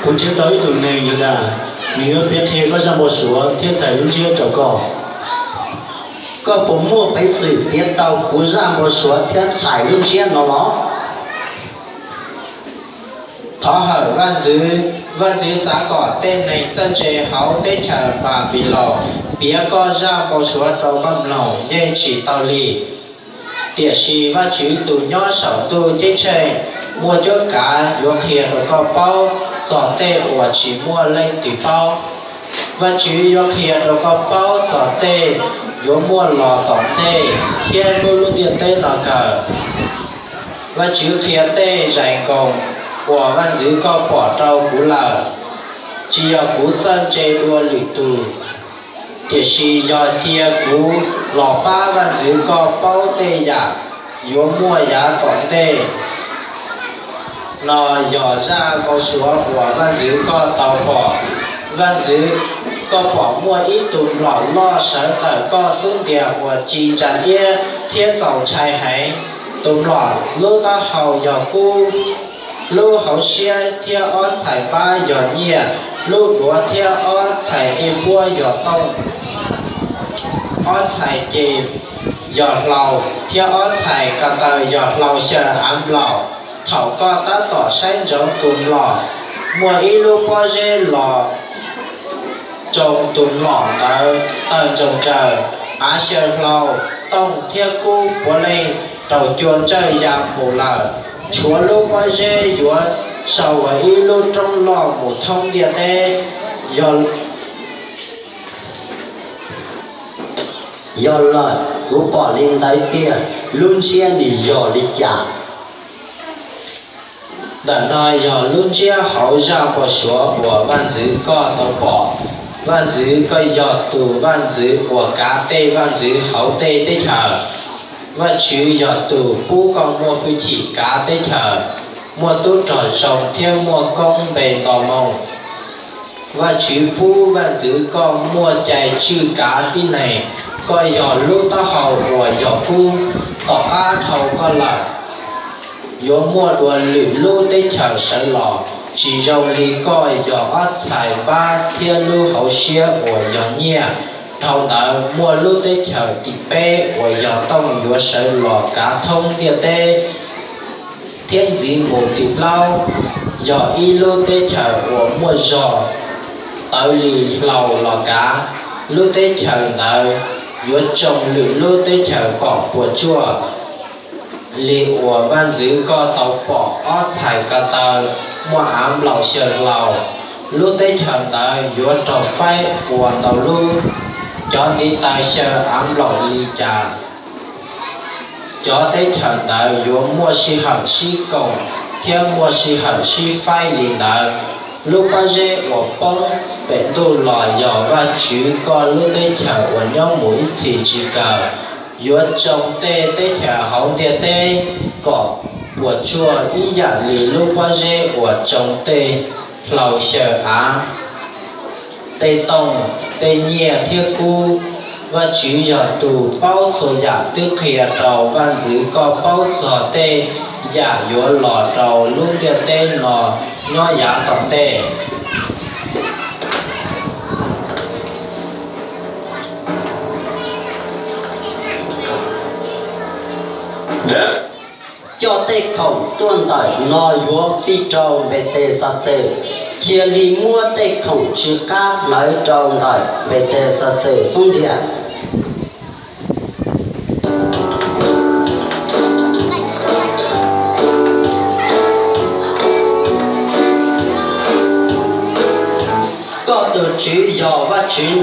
Kuv nrhiav tau ib tug neeg Yudas, nws yuav piav qhia koj zaj npau suav thiab txhais lub ntsiab rau koj. Koj puas muaj peev xwm piav tau kuv zaj npau suav thiab txhais lub ntsiab no los? Thov hawm vaj ntxwv, vaj ntxwv xav kom tej neeg txawj ntse hauv teb chaws Npanpilaus piav koj zaj npau suav rau koj mloog yeej tsis tau li. Tiam sis Vajtswv tus nyob saum ntuj ceeb tsheej muaj cuab kav yuav qhia rau koj paub txog tej uas tsis muaj leej twg paub. Vajtswv yuav qhia rau koj paub txog tej yuav muaj los tom ntej thiab hnub lub ntiaj teb no kawg. Vajtswv qhia tej zais nkoos uas vaj ntxwv koj pom rau kuv lawm. Tsis yog kuv txawj ntse dua lwm tus, tiam sis yog cia kuv los pab vaj ntxwv koj paub tej yam yuav muaj yav tom ntej. No yog zaj npau suav uas vaj ntxwv koj tau pom. Vaj ntxwv, koj pom muaj ib tug mlom loj sawv ntawm koj xub ntiag uas ci ntsa iab thiab txaus ntshai heev. Tus mlom lub taub hau yog kub, lub hauv siab thiab ob txhais npab yog nyiaj, lub duav thiab ob txhais ncej puab yog tooj, ob txhais ces yog hlau, thiab ob txhais ko taw yog hlau xyaw av nplaum. Thaum koj tab tom saib ntsoov tus mlom, muaj ib lub pob zeb los tsoo tus mlom ntawd tawg ntsoog tsawv. Av xyaw hlau, tooj thiab kub puav leej raug cua ntsawj ya mus lawm. Tshuav lub pob zeb yuav sau ua ib lub roob loj mus thoob ntiaj teb. Yog lawm, kuv pom li ntawd tiag. Lub ntsiab nws yog li cas? Ntawm no yog lub ntsiab hauv zaj npau suav uas vaj ntxwv koj tau pom. Vaj ntxwv, koj yog tus vaj ntxwv uas kav tej vaj ntxwv hauv tej teb chaws. Vajtswv yog tus pub koj muaj hwj chim kav teb chaws, muaj tub rog zoo thiab muaj koob npe nto moo. Vajtswv pub vaj ntxwv koj muaj cai tswj kav tib neeg. Koj yog lub taub hau uas yog kub. Tom qab dhau koj lawm, yuav muaj dua lwm lub teb chaws sawv los, tsis zoo li koj, yog ob txhais npab thiab lub hauv siab uas yog nyiaj. Dhau ntawd muaj lub teb chaws tim peb uas yog tooj yuav sawv los kav thoob ntiaj teb, thiab ntxiv mus tim plaub yog ib lub teb chaws uas muaj zog tawv li hlau los kav. Lub teb chaws ntawd yuav tsoo lwm lub teb chaws kom puas tsuaj li uas vaj ntxwv koj tau pom ob txhais ko taw muaj av nplaum xyaw hlau. Lub teb chaws ntawd yuav raug faib ua ntau lub. Cov ntiv taw xyaw av nplaum li cas, cov teb chaws ntawd yuav muaj sij hawm sib koom thiab muaj sij hawm sib faib li ntawd. Lub pob zeb uas poob pem ntuj los yog Vajtswv koj lub teb chaws uas nyob mus ib txhis tsis kawg. Yuav tsoo tej teb chaws hauv ntiaj teb kom puas tsuaj ib yam li lub pob zeb uas tsoo tej hlau xyaw av, tej tooj, tej nyiaj thiab kub. Vajtswv yog tus paub txhua yam twb qhia rau vaj ntxwv koj paub txog tej yam yuav los rau lub ntiaj teb no nyob yav tom ntej. Coj tej khoom tuaj ntawm no yuav fij rau Npetexaxes. Cia li muab tej khoom tsw qab hlawv rau ntawm Npetexaxes xub ntiag. Koj tus Tswv yog Vajtswv